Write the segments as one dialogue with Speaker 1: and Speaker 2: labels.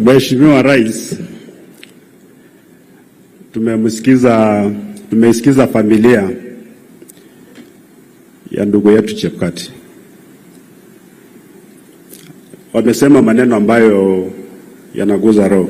Speaker 1: Mheshimiwa Rais, tumemsikiza, tumeisikiza familia ya ndugu yetu Chebukati. Wamesema maneno ambayo yanaguza roho.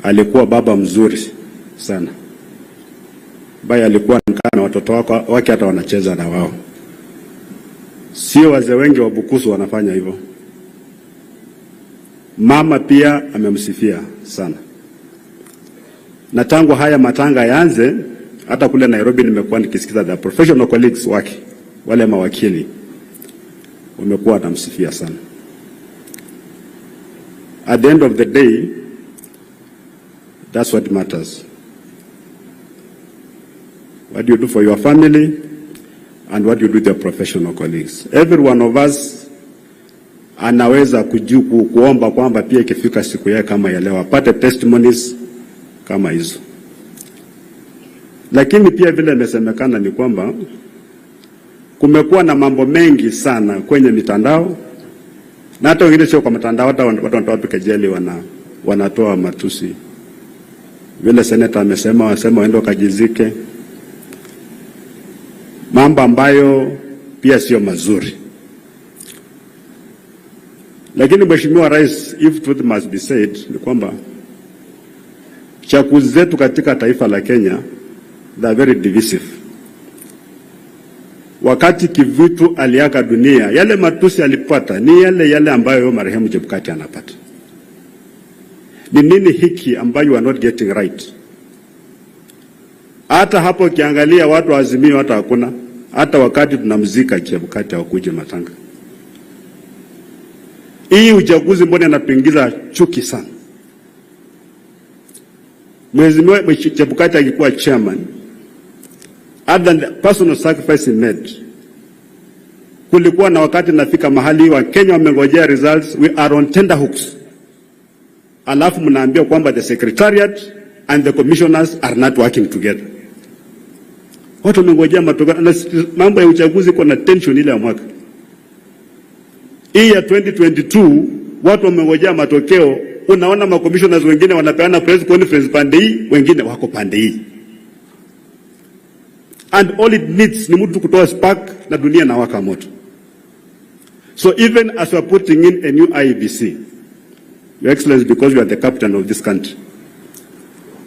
Speaker 1: Alikuwa baba mzuri sana, ambaye alikuwa anakaa na watoto wake hata wanacheza na wao. Sio wazee wengi wa Bukusu wanafanya hivyo. Mama pia amemsifia sana, na tangu haya matanga yaanze, hata kule Nairobi nimekuwa nikisikiza the professional colleagues wake, wale mawakili wamekuwa wanamsifia sana. At the end of the day, that's what matters. What you do for your family and what you do with your professional colleagues. Every one of us anaweza kuomba kwamba pia ikifika siku yake kama ya leo apate testimonies kama hizo. Lakini pia vile imesemekana ni kwamba kumekuwa na mambo mengi sana kwenye mitandao na hata wengine sio kwa mitandao, hata watu wanatoa kejeli, wanatoa matusi. Vile seneta amesema, wasema waende wakajizike, mambo ambayo pia sio mazuri. Lakini Mheshimiwa Rais, if truth must be said, ni kwamba chaguzi zetu katika taifa la Kenya, they are very divisive. Wakati Kivuitu aliaga dunia, yale matusi alipata ni yale yale ambayo marehemu Chebukati anapata. Ni nini hiki ambayo you are not getting right? Hata hapo ukiangalia watu wa Azimio hata hakuna, hata wakati tunamzika Chebukati hawakuja matanga. Hii uchaguzi mbona inatuingiza chuki sana? Mheshimiwa Chebukati akikuwa chairman, other than the personal sacrifice he made, kulikuwa na wakati nafika mahali Wakenya wamengojea results, we are on tenterhooks, alafu mnaambia kwamba the secretariat and the commissioners are not working together. Watu wamengojea matokeo na mambo ya uchaguzi kuna tension ile ya mwaka hii ya 2022, watu wamengojea matokeo. Unaona macommissioners wengine wanapeana press conference pande hii, wengine wako pande hii, and all it needs ni mtu kutoa spark na dunia inawaka moto. So even as we are putting in a new IEBC, Your Excellency, because you are the captain of this country,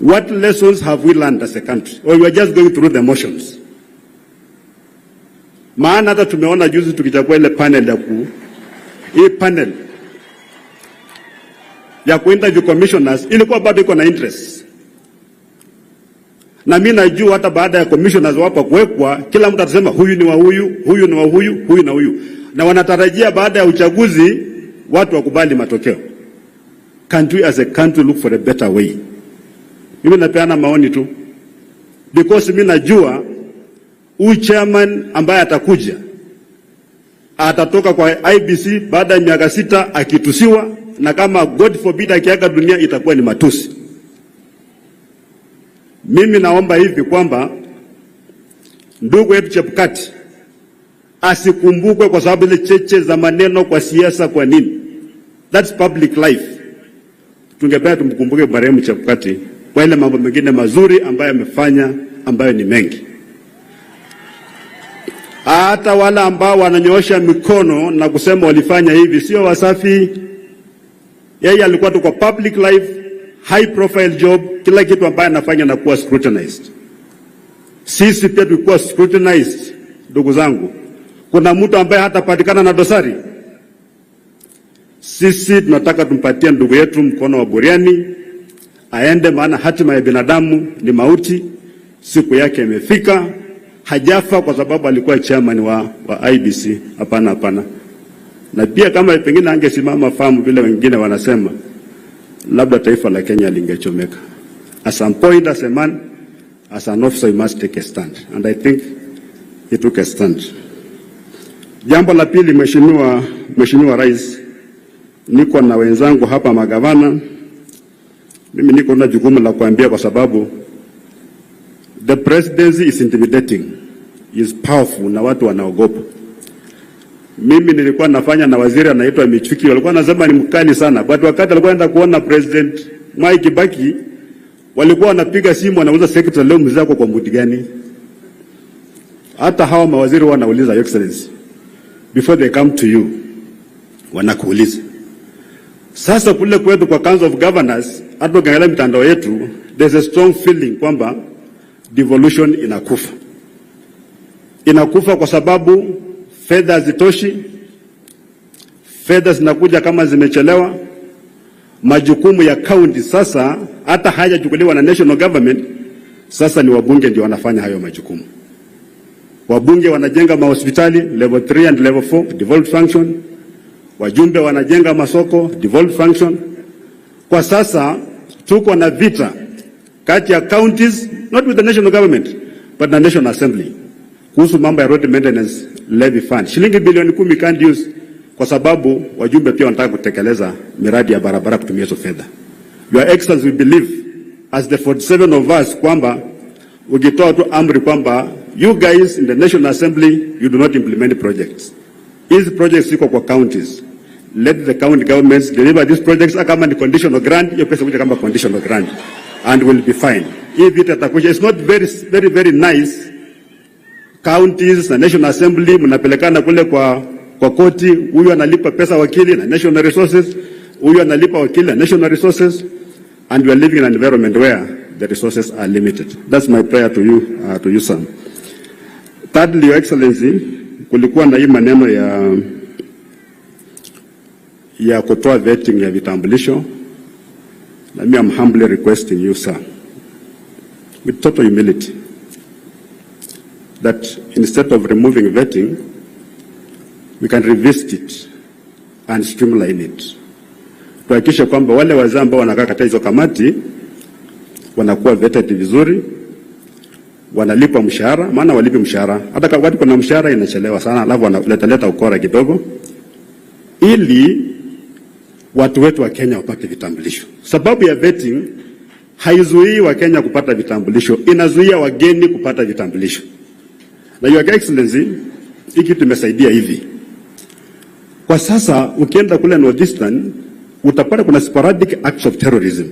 Speaker 1: what lessons have we learned as a country? Or we are just going through the motions? Maana hata tumeona juzi tukichagua ile panel ya ku hii panel ya kuinterview commissioners ilikuwa bado iko na interest, na mimi najua hata baada ya commissioners wapa kuwekwa, kila mtu atasema huyu ni wa huyu, huyu ni wa huyu, huyu na huyu, na wanatarajia baada ya uchaguzi watu wakubali matokeo. Can't we as a country look for a better way? Mimi napeana maoni tu because mimi najua huyu chairman ambaye atakuja atatoka kwa IEBC baada ya miaka 6 akitusiwa, na kama God forbid akiaga dunia itakuwa ni matusi. Mimi naomba hivi kwamba ndugu yetu Chebukati asikumbukwe kwa sababu ile cheche za maneno kwa siasa. Kwa nini? That's public life. Tungependa tumkumbuke marehemu Chebukati kwa ile mambo mengine mazuri ambayo amefanya ambayo ni mengi. Hata wale ambao wananyoosha mikono na kusema walifanya hivi sio wasafi. Yeye alikuwa tu kwa public life, high profile job, kila kitu ambaye anafanya na kuwa scrutinized. Sisi pia tulikuwa scrutinized, ndugu zangu. Kuna mtu ambaye hatapatikana na dosari? Sisi tunataka tumpatie ndugu yetu mkono wa buriani aende, maana hatima ya binadamu ni mauti. Siku yake imefika. Hajafa kwa sababu alikuwa chairman wa IEBC. Hapana, hapana. Na pia kama pengine angesimama firm vile wengine wanasema, labda taifa la Kenya lingechomeka. At some point as a man, as an officer, you must take a stand. And I think he took a stand. Jambo la pili, Mheshimiwa Rais, niko na wenzangu hapa magavana. Mimi niko na jukumu la kuambia kwa sababu the presidency is intimidating, is powerful na watu wanaogopa. Mimi nilikuwa nafanya na waziri anaitwa Michuki, walikuwa wanasema ni mkali sana, but wakati alikuwa anaenda kuona President Mwai Kibaki, walikuwa wanapiga simu, wanauliza secretary, leo mzee ako kwa mood gani? Hata hawa mawaziri wanauliza, Your Excellency, before they come to you, wanakuuliza. Sasa kule kwetu kwa Council of Governors, hata ukiangalia mitandao yetu, there's a strong feeling kwamba devolution inakufa. Inakufa kwa sababu fedha hazitoshi, fedha zinakuja kama zimechelewa. Majukumu ya county sasa hata hayajachukuliwa na national government, sasa ni wabunge ndio wanafanya hayo majukumu. Wabunge wanajenga mahospitali level 3 and level 4, devolved function. Wajumbe wanajenga masoko, devolved function. Kwa sasa tuko na vita kati ya counties, not with the national government but the National Assembly, kuhusu mambo ya road maintenance levy fund. Shilingi bilioni 10 can't use kwa sababu wajumbe pia wanataka kutekeleza miradi ya barabara kutumia hizo fedha. Your Excellency, we believe as the 47 of us kwamba ukitoa tu amri kwamba you guys in the National Assembly, you do not implement projects. Hizi projects ziko kwa counties. Let the county governments deliver these projects. Kama ni conditional grant, hiyo pesa kuja kama conditional grant and will be fine. Hii vita itakuja. It's not very, very, very nice, counties na National Assembly mnapelekana kule kwa koti, huyu analipa pesa wakili na national resources, huyu analipa wakili na national resources, and we are living in an environment where the resources are limited. That's my prayer to you, sir. Thirdly, Your Excellency, kulikuwa na hii maneno ya kutoa vetting ya vitambulisho, na mimi I'm humbly requesting you, sir, with total humility, that instead of removing vetting, we can revisit it and streamline it. Tuhakikishe kwamba wale wazee ambao wanakaa katika hizo kamati wanakuwa vetted vizuri, wanalipwa mshahara, maana walipi mshahara. Hata wakati kuna mshahara inachelewa sana, alafu wanaleta leta ukora kidogo, ili watu wetu wa Kenya wapate vitambulisho. Sababu ya vetting haizuii Wakenya kupata vitambulisho, inazuia wageni kupata vitambulisho. Na Your Excellency, hii kitu imesaidia hivi. Kwa sasa ukienda kule Northeastern utapata kuna sporadic acts of terrorism.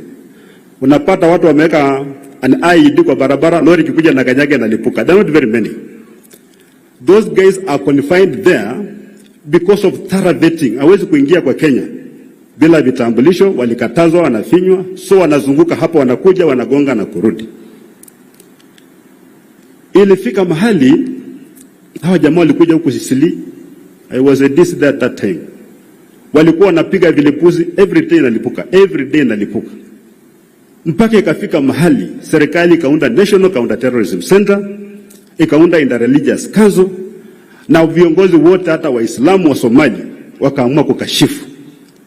Speaker 1: Unapata watu wameweka an IED kwa barabara, lori ikikuja na kanyaga inalipuka. There are not very many. Those guys are confined there because of thorough vetting. Hawezi kuingia kwa Kenya bila vitambulisho, walikatazwa, wanafinywa, so wanazunguka hapo, wanakuja wanagonga na kurudi. Ilifika mahali hawa jamaa walikuja huku Sicily. I was a DC there at that time. Walikuwa wanapiga vilipuzi every day inalipuka, every day inalipuka, mpaka ikafika mahali serikali ikaunda National Counter Terrorism Center, ikaunda Interreligious Council, na viongozi wote hata Waislamu wa Somali wakaamua kukashifu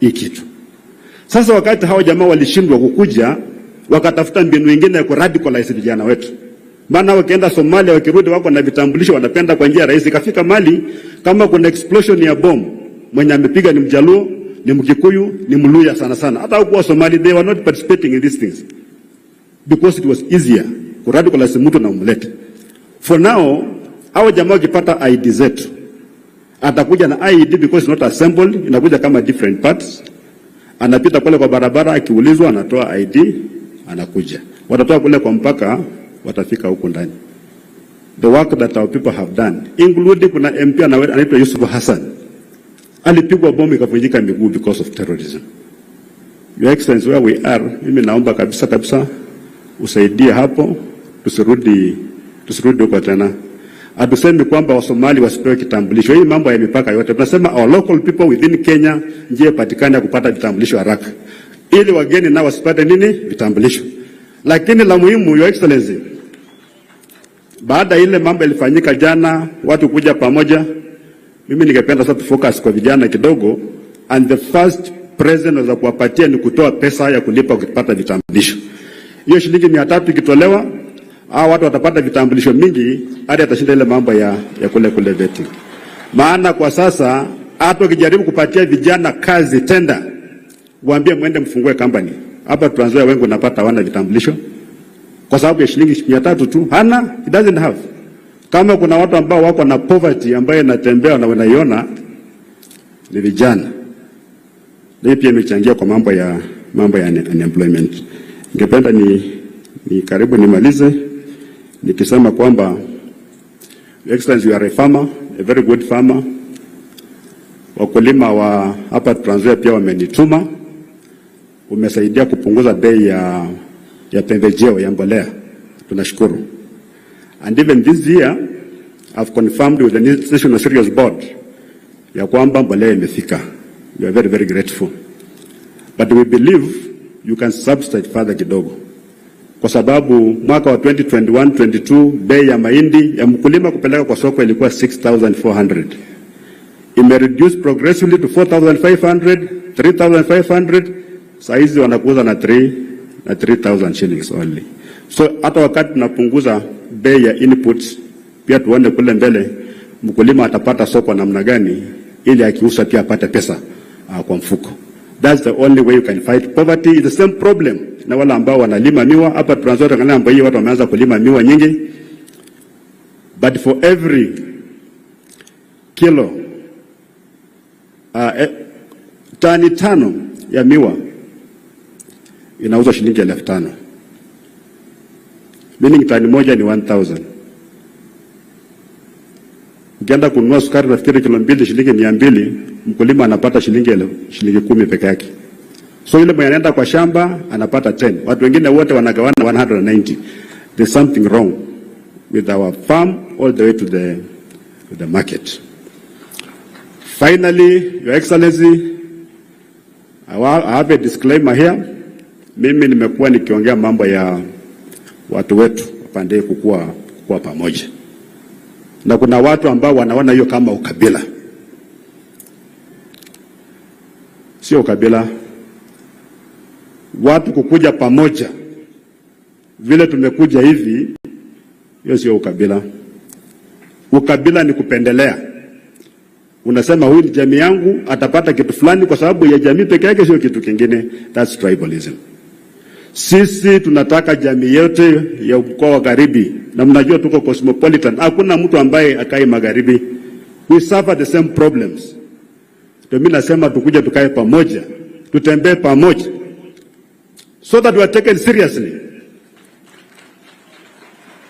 Speaker 1: hii kitu. Sasa wakati hawa jamaa walishindwa kukuja, wakatafuta mbinu nyingine ya kuradicalize vijana wetu. Maana wakienda Somalia wakirudi wako na vitambulisho, wanapenda kwa njia rahisi. Ikafika mahali kama kuna explosion ya bomb, mwenye amepiga ni Mjaluo, ni Mkikuyu, ni Mluya sana sana. Hata huko Somali they were not participating in these things because it was easier kuradicalize mtu na umlete. For now, hao jamaa wakipata ID zetu, atakuja na ID because it's not assembled, inakuja kama different parts. Anapita kule kwa barabara, akiulizwa anatoa ID, anakuja. Watatoa kule kwa mpaka, watafika huku ndani. The work that our people have done, including kuna MP anaitwa Yusuf Hassan, alipigwa bomu ikavunjika miguu because of terrorism. Your Excellency, where we are, mimi naomba kabisa kabisa usaidie hapo, tusirudi huko tena. Hatusemi kwamba Wasomali wasipewe kitambulisho. Hii mambo ya mipaka yote tunasema our local people within Kenya, njia ipatikane ya kupata vitambulisho haraka, ili wageni nao wasipate nini vitambulisho. Lakini la muhimu, Your Excellency, baada ile mambo ilifanyika jana, watu kuja pamoja, mimi ningependa sasa tufocus kwa vijana kidogo, and the first present za kuwapatia ni kutoa pesa ya kulipa kupata vitambulisho. Hiyo shilingi 300 ikitolewa, hao watu watapata vitambulisho mingi, hadi atashinda ile mambo ya kule kule vetting. Maana kwa sasa hata ukijaribu kupatia vijana kazi tenda, waambie mwende mfungue company hapa Trans Nzoia, wengi unapata hawana vitambulisho kwa sababu ya shilingi 300 tu, hana, he doesn't have. Kama kuna watu ambao wako na poverty ambayo inatembea na wanaiona ni vijana. Na hii pia imechangia kwa mambo ya unemployment. Ningependa ni karibu nimalize nikisema kwamba, Your Excellency, you are a farmer, a very good farmer. Wakulima wa hapa Trans Nzoia pia wamenituma. Umesaidia kupunguza bei ya pembejeo ya mbolea, tunashukuru. And even this year I've confirmed with the National Cereals Board ya kwamba mbolea imefika. We are very, very grateful. But we believe you can subsidize further kidogo, kwa sababu mwaka wa 2021 22 bei ya mahindi ya mkulima kupeleka kwa soko ilikuwa 6400, ime reduce progressively to 4500, 3500, saa hizi wanakuuza na 3 na 3000 shillings only. So hata wakati tunapunguza bei ya inputs, pia tuone kule mbele mkulima atapata soko namna gani, ili akiuza pia apate pesa kwa mfuko. That's the only way you can fight poverty. It's the same problem na wale ambao wanalima miwa hapa Trans Nzoia, ambao watu wameanza kulima miwa nyingi, but for every kilo tani 5 ya miwa inauzwa shilingi 5,000, meaning tani moja ni 1000. Ukienda kununua sukari nafikiri kilo 2 shilingi 200, mkulima anapata shilingi 10 peke yake. So yule mwenye anaenda kwa shamba anapata 10. Watu wengine wote wanagawana 190. There's something wrong with our farm all the way to the market. Finally, Your Excellency, I have a disclaimer here. Mimi nimekuwa nikiongea mambo ya watu wetu pande kukua pamoja, na kuna watu ambao wanaona hiyo kama ukabila. Sio ukabila. Watu kukuja pamoja vile tumekuja hivi, hiyo sio ukabila. Ukabila ni kupendelea. Unasema huyu ni jamii yangu, atapata kitu fulani kwa sababu ya jamii peke yake, sio kitu kingine. That's tribalism. Sisi tunataka jamii yote ya mkoa wa Magharibi, na mnajua tuko cosmopolitan, hakuna mtu ambaye akai magharibi. We suffer the same problems. Ndio mimi nasema tukuje tukae pamoja, tutembee pamoja, so that we are taken seriously.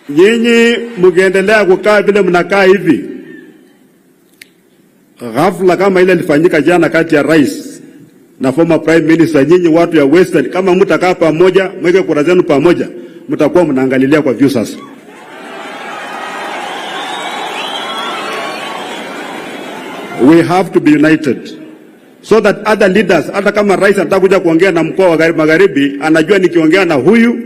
Speaker 1: Nyinyi mkiendelea kukaa vile mnakaa hivi, ghafla kama ile ilifanyika jana kati ya rais na former prime minister, nyinyi watu ya Western, kama mtakaa pamoja, mweke kura zenu pamoja, mtakuwa mnaangalilia kwa view sasa. We have to be united so that other leaders, hata kama rais anataka kuja kuongea na mkoa wa Magharibi, anajua nikiongea na huyu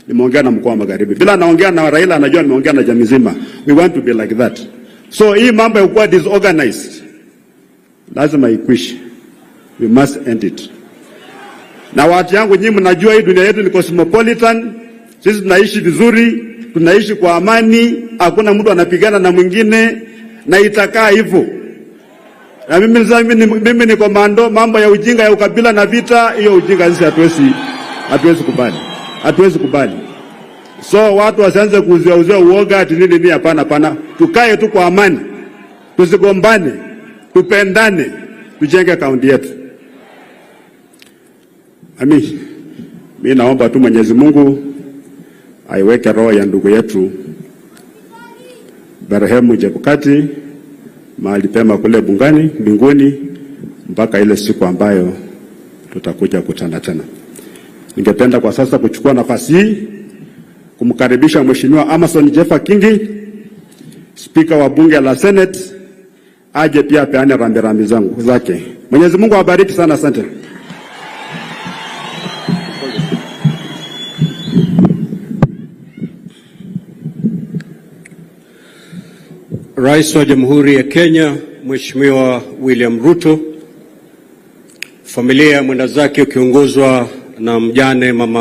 Speaker 1: nimeongea na mkoa wa Magharibi. Bila anaongea na Raila anajua nimeongea na jamii nzima. We want to be like that. So hii mambo ya kuwa disorganized lazima ikwishe. We must end it. Na watu yangu nyinyi mnajua hii dunia yetu ni cosmopolitan. Sisi tunaishi vizuri, tunaishi kwa amani, hakuna mtu anapigana na mwingine na itakaa hivyo. Na mimi ni komando, mambo ya ujinga ya ukabila na vita, hiyo ujinga sisi hatuwezi kubali. Hatuwezi kubali. So watu wasianze kuuzia uzia uoga ati nini nini, hapana hapana. Tukae tu kwa amani. Tusigombane, tupendane, tujenge kaunti yetu. Ami, mimi naomba tu Mwenyezi Mungu aiweke roho ya ndugu yetu marehemu Chebukati mahali pema kule bungani mbinguni mpaka ile siku ambayo tutakuja kutana tena. Ningependa kwa sasa kuchukua nafasi hii kumkaribisha Mheshimiwa Amason Jeffa Kingi, Spika wa Bunge la Senate, aje pia apeane rambirambi zangu zake. Mwenyezi Mungu awabariki sana, asante.
Speaker 2: Rais wa Jamhuri ya Kenya Mheshimiwa William Ruto, familia ya mwenda zake ukiongozwa na mjane Mama